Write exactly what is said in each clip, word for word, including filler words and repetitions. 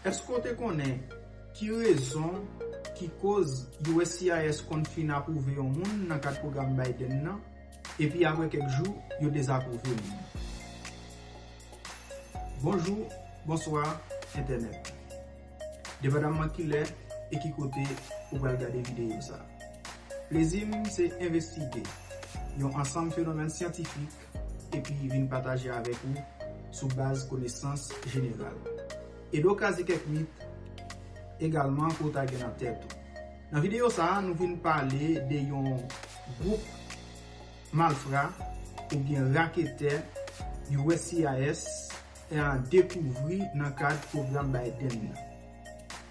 Èske w te konnen ki rezon ki koz U S C I S konn fin apwouve yon moun nan kad pwogram Biden nan, epi apre kèk jou, yo dezapwouve moun? Bonjou, bonswa, entènèt. Depandaman kilè e ki kote ou pral gade videyo sa. Plezi m se envestige yon ansanm fenomèn syantifik epi vin pataje avèk ou sou baz konesans jeneral. Ede w kraze kèk mit egalman ke w ta gen nan tèt ou. Nan videyo sa a, nou vin pale de yon gwoup malfra oubyen raketè U S C I S dekouvri nan kad pwogram Biden nan.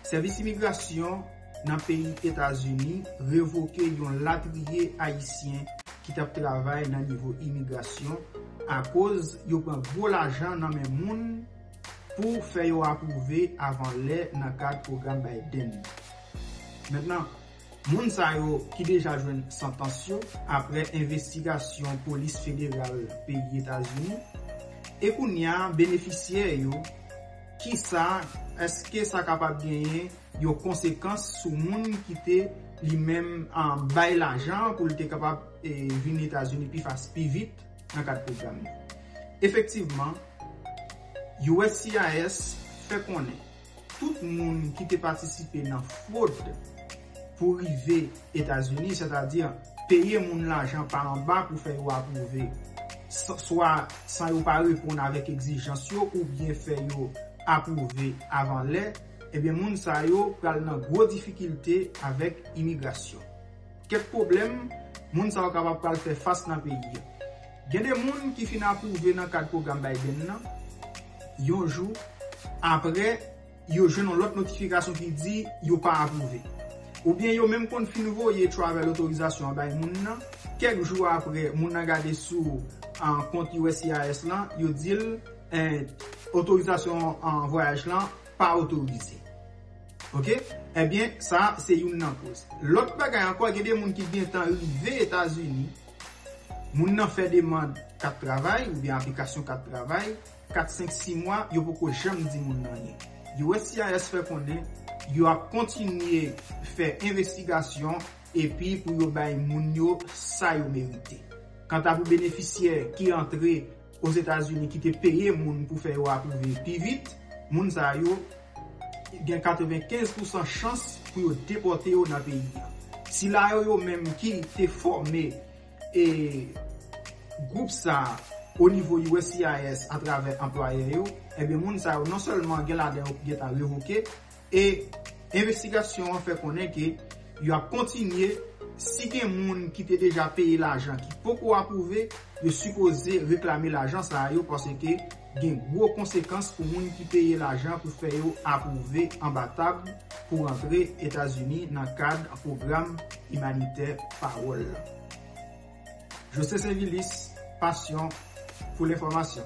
Sèvis imigrasyon nan peyi Etazini revoke yon latriye ayisyen ki t ap travay nan nivo imigrasyon akoz yo pran gwo lajan nan men moun pou fè yo apwouve avan lè nan kad pwogram Biden nan. Mentnan, moun sa yo ki deja jwenn santans yo apre envestigasyon polis federal peyi Etazini, e kounye a benefisyè yo, kisa, èske sa kapab genyen yon konsekans sou moun ki te li menm an bay lajan pou l te kapab e, vin Etazini pi fas, pi vit nan kad pwogram nan? Efektivman, U S C I S fè konnen tout moun ki te patisipe nan fwod pou rive Etazini, sètadi peye moun lajan pa anba pou fè yo apwouve, s- swa san yo pa reponn avèk egzijans yo oubyen fè yo apwouve avan lè, ebyen moun sa yo pral nan gwo difikilte avèk imigrasyon. Kèk pwoblèm moun sa yo kapab pral fè fas nan peyi a. Gen de moun ki fin apwouve nan kad pwogram Biden nan, yon jou apre yo jwenn yon lòt notifikasyon ki di yo pa apwouve. Oubyen yo menm konn fin voye travel otorizasyon an bay moun nan, kèk jou apre moun nan gade sou an kont U S C I S lan, yo di l en, otorizasyon an vwayaj lan pa otorize. Oke? Ebyen, sa se youn nan koz. Lòt bagay ankò, gen de moun ki gentan rive Etazini, moun nan fè demann kat travay oubyen aplikasyon kat travay, kat, senk, sis mwa, yo poko janm di moun nan anyen. U S C I S fè konnen yo ap kontinye fè envestigasyon epi pou yo bay moun yo sa yo merite. Kanta pou benefisyè ki antre Ozetazini ki te peye moun pou fè yo apwouve pi vit, moun sa yo gen katrevenkenz pousan chans pou yo depòte yo nan peyi a. Sila yo, yo menm ki te fòme e gwoup sa a o nivo U S C I S atravè anplwayè yo, ebyen moun sa yo non sèlman gen ladan yo ki gentan revoke, e envestigasyon an fè konnen ke yo ap kontinye, si gen moun ki te deja peye lajan ki poko apwouve, yo sipoze reklame lajan sa yo paske gen gwo konsekans pou moun ki peye lajan pou fè yo apwouve anba tab pou rantre Etazini nan kad pwogram imanitè Pawòl la. José Sainvilus, passion pour l'information.